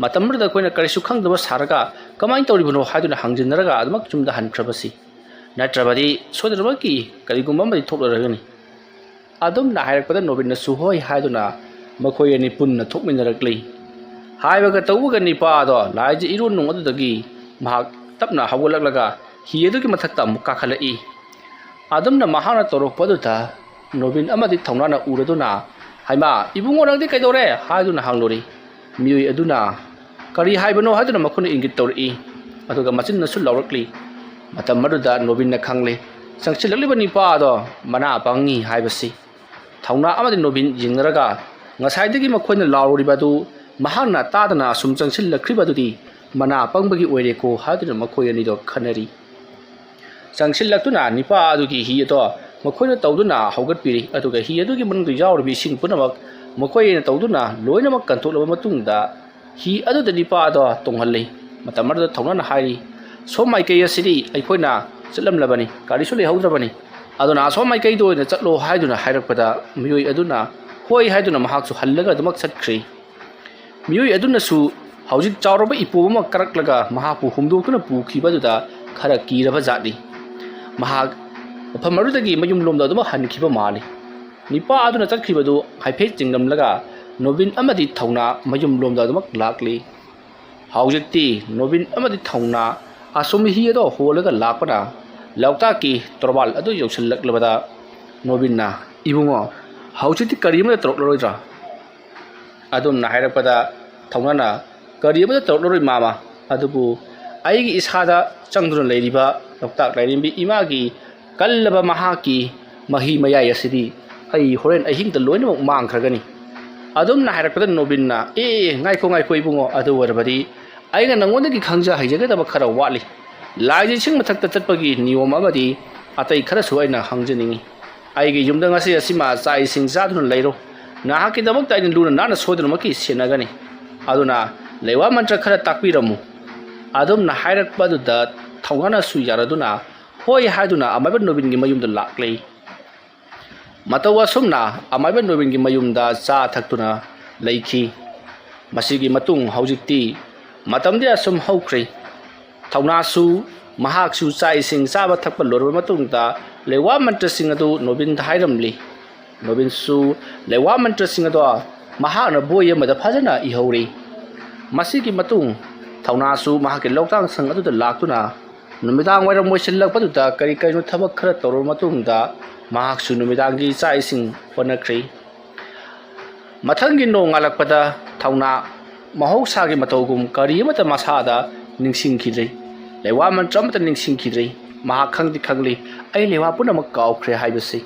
ꯃꯇꯝ ꯑꯗꯨꯗ ꯑꯩꯈꯣꯏꯅ ꯀꯔꯤꯁꯨ ꯈꯪꯗꯕ ꯁꯥꯔꯒ ꯀꯃꯥꯏꯅ ꯇꯧꯔꯤꯕꯅꯣ ꯍꯥꯏꯗꯨꯅ ꯍꯪꯖꯤꯟꯅꯔꯒ ꯑꯗꯨꯃꯛ ꯌꯨꯝꯗ ꯍꯟꯈ꯭ꯔꯕꯁꯤ꯫ ꯅꯠꯇ꯭ꯔꯕꯗꯤ ꯁꯣꯏꯗꯅꯃꯛꯀꯤ ꯀꯔꯤꯒꯨꯝꯕ ꯑꯃꯗꯤ ꯊꯣꯛꯂꯔꯒꯅꯤ"꯫ ꯑꯗꯨꯝꯅ ꯍꯥꯏꯔꯛꯄꯗ ꯅꯣꯕꯤꯟꯅꯁꯨ "ꯍꯣꯏ" ꯍꯥꯏꯗꯨꯅ ꯃꯈꯣꯏ ꯑꯅꯤ ꯄꯨꯟꯅ ꯊꯣꯛꯃꯤꯟꯅꯔꯛꯂꯤ꯫ ꯍꯥꯏꯕꯒ ꯇꯧꯕꯒ ꯅꯤꯄꯥ ꯑꯗꯣ ꯂꯥꯏꯖ ꯏꯔꯣꯟꯅꯨꯡ ꯑꯗꯨꯗꯒꯤ ꯃꯍꯥꯛ ꯇꯞꯅ ꯍꯧꯒꯠꯂꯛꯂꯒ ꯍꯤ ꯑꯗꯨꯒꯤ ꯃꯊꯛꯇ ꯑꯃꯨꯛ ꯀꯥꯈꯠꯂꯛꯏ꯫ ꯑꯗꯨꯝꯅ ꯃꯍꯥꯛꯅ ꯇꯧꯔꯛꯄ ꯑꯗꯨꯗ ꯅꯣꯕꯤꯟ ꯑꯃꯗꯤ ꯊꯧꯅꯥꯅ ꯎꯔꯗꯨꯅ, "ꯍꯩꯃꯥ, ꯏꯕꯨꯡꯉꯣ, ꯅꯪꯗꯤ ꯀꯩꯗꯧꯔꯦ?" ꯍꯥꯏꯗꯨꯅ ꯍꯪꯂꯨꯔꯤ꯫ ꯃꯤꯑꯣꯏ ꯑꯗꯨꯅ, "ꯀꯔꯤ ꯍꯥꯏꯕꯅꯣ?" ꯍꯥꯏꯗꯨꯅ ꯃꯈꯣꯏꯅ ꯏꯪꯒꯤꯠ ꯇꯧꯔꯛꯏ꯫ ꯑꯗꯨꯒ ꯃꯆꯤꯟꯅꯁꯨ ꯂꯥꯎꯔꯛꯂꯤ꯫ ꯃꯇꯝ ꯑꯗꯨꯗ ꯅꯣꯕꯤꯟꯅ ꯈꯪꯂꯦ, ꯆꯪꯁꯤꯜꯂꯛꯂꯤꯕ ꯅꯤꯄꯥ ꯑꯗꯣ ꯃꯅꯥ ꯄꯪꯉꯤ ꯍꯥꯏꯕꯁꯤ꯫ ꯊꯧꯅꯥ ꯑꯃꯗꯤ ꯅꯣꯕꯤꯟ ꯌꯦꯡꯅꯔꯒ, "ꯉꯁꯥꯏꯗꯒꯤ ꯃꯈꯣꯏꯅ ꯂꯥꯎꯔꯤꯕ ꯑꯗꯨ ꯃꯍꯥꯛꯅ ꯇꯥꯗꯅ ꯑꯁꯨꯝ ꯆꯪꯁꯤꯜꯂꯛꯈ꯭ꯔꯤꯕ ꯑꯗꯨꯗꯤ ꯃꯅꯥ ꯄꯪꯕꯒꯤ ꯑꯣꯏꯔꯦꯀꯣ" ꯍꯥꯏꯗꯨꯅ ꯃꯈꯣꯏ ꯑꯅꯤꯗꯣ ꯈꯟꯅꯔꯤ꯫ ꯆꯪꯁꯤꯜꯂꯛꯇꯨꯅ ꯅꯤꯄꯥ ꯑꯗꯨꯒꯤ ꯍꯤ ꯑꯗꯣ ꯃꯈꯣꯏꯅ ꯇꯧꯗꯨꯅ ꯍꯧꯒꯠꯄꯤꯔꯤ꯫ ꯑꯗꯨꯒ ꯍꯤ ꯑꯗꯨꯒꯤ ꯃꯅꯨꯡꯗ ꯌꯥꯎꯔꯤꯕ ꯏꯁꯤꯡ ꯄꯨꯝꯅꯃꯛ ꯃꯈꯣꯏ ꯑꯅꯤꯅ ꯇꯧꯗꯨꯅ ꯂꯣꯏꯅꯃꯛ ꯀꯟꯊꯣꯛꯂꯕ ꯃꯇꯨꯡꯗ ꯍꯤ ꯑꯗꯨꯗ ꯅꯤꯄꯥ ꯑꯗꯣ ꯇꯣꯡꯍꯜꯂꯤ꯫ ꯃꯇꯝ ꯑꯗꯨꯗ ꯊꯧꯅꯥꯅ ꯍꯥꯏꯔꯤ, "ꯁꯣꯝ ꯃꯥꯏꯀꯩ ꯑꯁꯤꯗꯤ ꯑꯩꯈꯣꯏꯅ ꯆꯠꯂꯝꯂꯕꯅꯤ, ꯒꯥꯔꯤꯁꯨ ꯂꯩꯍꯧꯗ꯭ꯔꯕꯅꯤ, ꯑꯗꯨꯅ ꯑꯁꯣꯝ ꯃꯥꯏꯀꯩꯗ ꯑꯣꯏꯅ ꯆꯠꯂꯣ" ꯍꯥꯏꯗꯨꯅ ꯍꯥꯏꯔꯛꯄꯗ ꯃꯤꯑꯣꯏ ꯑꯗꯨꯅ ꯍꯣꯏ ꯍꯥꯏꯗꯨꯅ ꯃꯍꯥꯛꯁꯨ ꯍꯜꯂꯒ ꯑꯗꯨꯃꯛ ꯆꯠꯈ꯭ꯔꯦ꯫ ꯃꯤꯑꯣꯏ ꯑꯗꯨꯅꯁꯨ ꯍꯧꯖꯤꯛ ꯆꯥꯎꯔꯕ ꯏꯄꯣꯝ ꯑꯃ ꯀꯔꯛꯂꯒ ꯃꯍꯥꯛꯄꯨ ꯍꯨꯝꯗꯣꯛꯇꯨꯅ ꯄꯨꯈꯤꯕ ꯑꯗꯨꯗ ꯈꯔ ꯀꯤꯔꯕ ꯖꯥꯠꯅꯤ꯫ ꯃꯍꯥꯛ ꯃꯐꯝ ꯑꯗꯨꯗꯒꯤ ꯃꯌꯨꯝꯂꯣꯝꯗ ꯑꯗꯨꯃꯛ ꯍꯟꯈꯤꯕ ꯃꯥꯜꯂꯤ꯫ ꯅꯤꯄꯥ ꯑꯗꯨꯅ ꯆꯠꯈꯤꯕꯗꯨ ꯍꯥꯏꯐꯦꯠ ꯆꯤꯡꯂꯝꯂꯒ ꯅꯣꯕꯤꯟ ꯑꯃꯗꯤ ꯊꯧꯅꯥ ꯃꯌꯨꯝꯂꯣꯝꯗ ꯑꯗꯨꯃꯛ ꯂꯥꯛꯂꯤ꯫ ꯍꯧꯖꯤꯛꯇꯤ ꯅꯣꯕꯤꯟ ꯑꯃꯗꯤ ꯊꯧꯅꯥ ꯑꯁꯣꯝ ꯍꯤ ꯑꯗꯣ ꯍꯣꯜꯂꯒ ꯂꯥꯛꯄꯅ ꯂꯣꯛꯇꯥꯛꯀꯤ ꯇꯣꯔꯕꯥꯜ ꯑꯗꯨ ꯌꯧꯁꯤꯜꯂꯛꯂꯕꯗ ꯅꯣꯕꯤꯟꯅ, "ꯏꯕꯨꯡꯉꯣ, ꯍꯧꯖꯤꯛꯇꯤ ꯀꯔꯤ ꯑꯃꯠꯇ ꯇꯧꯔꯛꯂꯔꯣꯏꯗ꯭ꯔꯥ?" ꯑꯗꯨꯝꯅ ꯍꯥꯏꯔꯛꯄꯗ ꯊꯧꯅꯥꯅ, "ꯀꯔꯤ ꯑꯃꯠꯇ ꯇꯧꯔꯛꯂꯔꯣꯏ ꯃꯥꯃ, ꯑꯗꯨꯕꯨ ꯑꯩꯒꯤ ꯏꯁꯥꯗ ꯆꯪꯗꯨꯅ ꯂꯩꯔꯤꯕ ꯂꯣꯛꯇꯥꯛ ꯂꯥꯏꯔꯦꯝꯕꯤ ꯏꯃꯥꯒꯤ ꯀꯜꯂꯕ ꯃꯍꯥꯛꯀꯤ ꯃꯍꯤ ꯃꯌꯥꯏ ꯑꯁꯤꯗꯤ ꯑꯩ ꯍꯣꯔꯦꯟ ꯑꯍꯤꯡꯗ ꯂꯣꯏꯅꯃꯛ ꯃꯥꯡꯈ꯭ꯔꯒꯅꯤ꯫" ꯑꯗꯨꯝꯅ ꯍꯥꯏꯔꯛꯄꯗ ꯅꯣꯕꯤꯟꯅ, "ꯑꯦ, ꯉꯥꯏꯈꯣ, ꯉꯥꯏꯈꯣ ꯏꯕꯨꯡꯉꯣ, ꯑꯗꯨ ꯑꯣꯏꯔꯕꯗꯤ ꯑꯩꯅ ꯅꯉꯣꯟꯗꯒꯤ ꯈꯪꯖ ꯍꯩꯖꯒꯗꯕ ꯈꯔ ꯋꯥꯠꯂꯤ꯫ ꯂꯥꯏꯒꯤ ꯏꯁꯤꯡ ꯃꯊꯛꯇ ꯆꯠꯄꯒꯤ ꯅꯤꯌꯣꯝ ꯑꯃꯗꯤ ꯑꯇꯩ ꯈꯔꯁꯨ ꯑꯩꯅ ꯈꯪꯖꯅꯤꯡꯏ꯫ ꯑꯩꯒꯤ ꯌꯨꯝꯗ ꯉꯁꯤ ꯑꯁꯤꯃ ꯆꯥꯛ ꯏꯁꯤꯡ ꯆꯥꯗꯨꯅ ꯂꯩꯔꯣ꯫ ꯅꯍꯥꯛꯀꯤꯗꯃꯛꯇ ꯑꯩꯅ ꯂꯨꯅ ꯅꯥꯟꯅ ꯁꯣꯏꯗꯅꯃꯛꯀꯤ ꯁꯦꯟꯅꯒꯅꯤ꯫ ꯑꯗꯨꯅ ꯂꯩꯋꯥ ꯃꯟꯇ꯭ꯔ ꯈꯔ ꯇꯥꯛꯄꯤꯔꯝꯃꯨ꯫" ꯑꯗꯨꯝꯅ ꯍꯥꯏꯔꯛꯄ ꯑꯗꯨꯗ ꯊꯧꯅꯥꯅꯁꯨ ꯌꯥꯔꯗꯨꯅ ꯍꯣꯏ ꯍꯥꯏꯗꯨꯅ ꯑꯃꯥꯏꯕ ꯅꯣꯕꯤꯟꯒꯤ ꯃꯌꯨꯝꯗ ꯂꯥꯛꯂꯦ꯫ ꯃꯇꯧ ꯑꯁꯨꯝꯅ ꯑꯃꯥꯏꯕ ꯅꯣꯕꯤꯟꯒꯤ ꯃꯌꯨꯝꯗ ꯆꯥ ꯊꯛꯇꯨꯅ ꯂꯩꯈꯤ꯫ ꯃꯁꯤꯒꯤ ꯃꯇꯨꯡ ꯍꯧꯖꯤꯛꯇꯤ ꯃꯇꯝꯗꯤ ꯑꯁꯨꯝ ꯍꯧꯈ꯭ꯔꯦ꯫ ꯊꯧꯅꯥꯁꯨ ꯃꯍꯥꯛꯁꯨ ꯆꯥꯛ ꯏꯁꯤꯡ ꯆꯥꯕ ꯊꯛꯄ ꯂꯣꯏꯔꯕ ꯃꯇꯨꯡꯗ ꯂꯩꯋꯥ ꯃꯟꯇ꯭ꯔꯁꯤꯡ ꯑꯗꯨ ꯅꯣꯕꯤꯟꯗ ꯍꯥꯏꯔꯝꯂꯤ꯫ ꯅꯣꯕꯤꯟꯁꯨ ꯂꯩꯋꯥ ꯃꯟꯇ꯭ꯔꯁꯤꯡ ꯑꯗꯣ ꯃꯍꯥꯛꯅ ꯕꯣꯏ ꯑꯃꯗ ꯐꯖꯅ ꯏꯍꯧꯔꯤ꯫ ꯃꯁꯤꯒꯤ ꯃꯇꯨꯡ ꯊꯧꯅꯥꯁꯨ ꯃꯍꯥꯛꯀꯤ ꯂꯣꯛꯇꯥꯛ ꯁꯪ ꯑꯗꯨꯗ ꯂꯥꯛꯇꯨꯅ ꯅꯨꯃꯤꯗꯥꯡ ꯋꯥꯏꯔꯝ ꯑꯣꯏꯁꯤꯜꯂꯛꯄꯗꯨꯗ ꯀꯔꯤ ꯀꯔꯤꯅꯣ ꯊꯕꯛ ꯈꯔ ꯇꯧꯔꯕ ꯃꯇꯨꯡꯗ ꯃꯍꯥꯛꯁꯨ ꯅꯨꯃꯤꯗꯥꯡꯒꯤ ꯆꯥꯛ ꯏꯁꯤꯡ ꯍꯣꯠꯅꯈ꯭ꯔꯤ꯫ ꯃꯊꯪꯒꯤ ꯅꯣꯡꯉꯥꯜꯂꯛꯄꯗ ꯊꯧꯅꯥ ꯃꯍꯧꯁꯥꯒꯤ ꯃꯇꯧꯒꯨꯝ ꯀꯔꯤ ꯑꯃꯠꯇ ꯃꯁꯥꯗ ꯅꯤꯡꯁꯤꯡꯈꯤꯗ꯭ꯔꯤ꯫ ꯂꯩꯋꯥ ꯃꯟꯇ꯭ꯔ ꯑꯃꯠꯇ ꯅꯤꯡꯁꯤꯡꯈꯤꯗ꯭ꯔꯤ꯫ ꯃꯍꯥꯛ ꯈꯪꯗꯤ ꯈꯪꯂꯤ, "ꯑꯩ ꯂꯩꯋꯥ ꯄꯨꯝꯅꯃꯛ ꯀꯥꯎꯈ꯭ꯔꯦ" ꯍꯥꯏꯕꯁꯤ꯫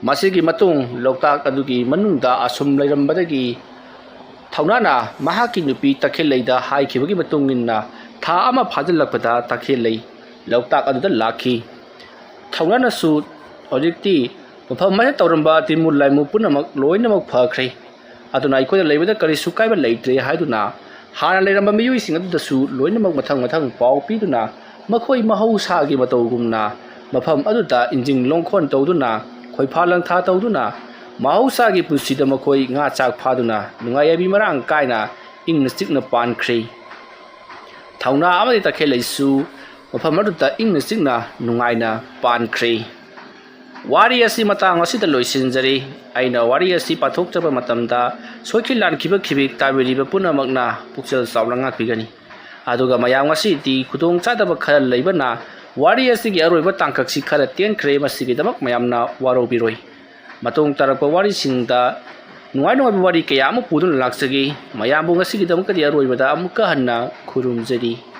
ꯃꯁꯤꯒꯤ ꯃꯇꯨꯡ ꯂꯣꯛꯇꯥꯛ ꯑꯗꯨꯒꯤ ꯃꯅꯨꯡꯗ ꯑꯁꯨꯝ ꯂꯩꯔꯝꯕꯗꯒꯤ ꯊꯧꯅꯥꯅ ꯃꯍꯥꯛꯀꯤ ꯅꯨꯄꯤ ꯇꯈꯦꯜꯂꯩꯗ ꯍꯥꯏꯈꯤꯕꯒꯤ ꯃꯇꯨꯡ ꯏꯟꯅ ꯊꯥ ꯑꯃ ꯐꯥꯖꯤꯜꯂꯛꯄꯗ ꯇꯈꯦꯜꯂꯩ ꯂꯣꯛꯇꯥꯛ ꯑꯗꯨꯗ ꯂꯥꯛꯈꯤ꯫ ꯊꯧꯅꯥꯅꯁꯨ ꯍꯧꯖꯤꯛꯇꯤ ꯃꯐꯝ ꯑꯁꯤꯗ ꯇꯧꯔꯝꯕ ꯇꯤꯟꯃꯨ ꯂꯥꯏꯃꯨ ꯄꯨꯝꯅꯃꯛ ꯂꯣꯏꯅꯃꯛ ꯐꯈ꯭ꯔꯦ꯫ ꯑꯗꯨꯅ ꯑꯩꯈꯣꯏꯗ ꯂꯩꯕꯗ ꯀꯔꯤꯁꯨ ꯀꯥꯏꯕ ꯂꯩꯇ꯭ꯔꯦ ꯍꯥꯏꯗꯨꯅ ꯍꯥꯟꯅ ꯂꯩꯔꯝꯕ ꯃꯤꯑꯣꯏꯁꯤꯡ ꯑꯗꯨꯗꯁꯨ ꯂꯣꯏꯅꯃꯛ ꯃꯊꯪ ꯃꯊꯪ ꯄꯥꯎ ꯄꯤꯗꯨꯅ ꯃꯈꯣꯏ ꯃꯍꯧꯁꯥꯒꯤ ꯃꯇꯧꯒꯨꯝꯅ ꯃꯐꯝ ꯑꯗꯨꯗ ꯏꯟꯖꯤꯟ ꯂꯣꯡꯈꯣꯟ ꯇꯧꯗꯨꯅ ꯈꯣꯏꯐꯥ ꯂꯪꯊꯥ ꯇꯧꯗꯨꯅ ꯃꯍꯧꯁꯥꯒꯤ ꯄꯨꯟꯁꯤꯗ ꯃꯈꯣꯏ ꯉꯥ ꯆꯥꯛ ꯐꯥꯗꯨꯅ ꯅꯨꯡꯉꯥꯏ ꯌꯥꯏꯕꯤ ꯃꯔꯥꯡ ꯀꯥꯏꯅ ꯏꯪꯅ ꯆꯤꯛꯅ ꯄꯥꯟꯈ꯭ꯔꯦ꯫ ꯊꯧꯅꯥ ꯑꯃꯗꯤ ꯇꯈꯦꯜ ꯂꯩꯁꯨ ꯃꯐꯝ ꯑꯗꯨꯗ ꯏꯪꯅ ꯆꯤꯛꯅ ꯅꯨꯡꯉꯥꯏꯅ ꯄꯥꯟꯈ꯭ꯔꯦ꯫ ꯋꯥꯔꯤ ꯑꯁꯤ ꯃꯇꯥꯡ ꯑꯁꯤꯗ ꯂꯣꯏꯁꯤꯟꯖꯔꯤ꯫ ꯑꯩꯅ ꯋꯥꯔꯤ ꯑꯁꯤ ꯄꯥꯊꯣꯛꯆꯕ ꯃꯇꯝꯗ ꯁꯣꯏꯈꯤ ꯂꯥꯟꯈꯤꯕ ꯈꯤꯕꯤꯛ ꯇꯥꯕꯤꯔꯤꯕ ꯄꯨꯝꯅꯃꯛꯅ ꯄꯨꯛꯆꯦꯜ ꯆꯥꯎꯅ ꯉꯥꯛꯄꯤꯒꯅꯤ꯫ ꯑꯗꯨꯒ ꯃꯌꯥꯝ ꯉꯁꯤꯗꯤ ꯈꯨꯗꯣꯡ ꯆꯥꯗꯕ ꯈꯔ ꯂꯩꯕꯅ ꯋꯥꯔꯤ ꯑꯁꯤꯒꯤ ꯑꯔꯣꯏꯕ ꯇꯥꯡꯀꯛꯁꯤ ꯈꯔ ꯇꯦꯟꯈ꯭ꯔꯦ, ꯃꯁꯤꯒꯤꯗꯃꯛ ꯃꯌꯥꯝꯅ ꯋꯥꯔꯧꯕꯤꯔꯣꯏ꯫ ꯃꯇꯨꯡ ꯇꯥꯔꯛꯄ ꯋꯥꯔꯤꯁꯤꯡꯗ ꯅꯨꯡꯉꯥꯏ ꯅꯨꯡꯉꯥꯏꯕ ꯋꯥꯔꯤ ꯀꯌꯥ ꯑꯃ ꯄꯨꯗꯨꯅ ꯂꯥꯛꯆꯒꯦ꯫ ꯃꯌꯥꯝꯕꯨ ꯉꯁꯤꯒꯤꯗꯃꯛꯇꯗꯤ ꯑꯔꯣꯏꯕꯗ ꯑꯃꯨꯛꯀ ꯍꯟꯅ ꯈꯨꯔꯨꯝꯖꯔꯤ꯫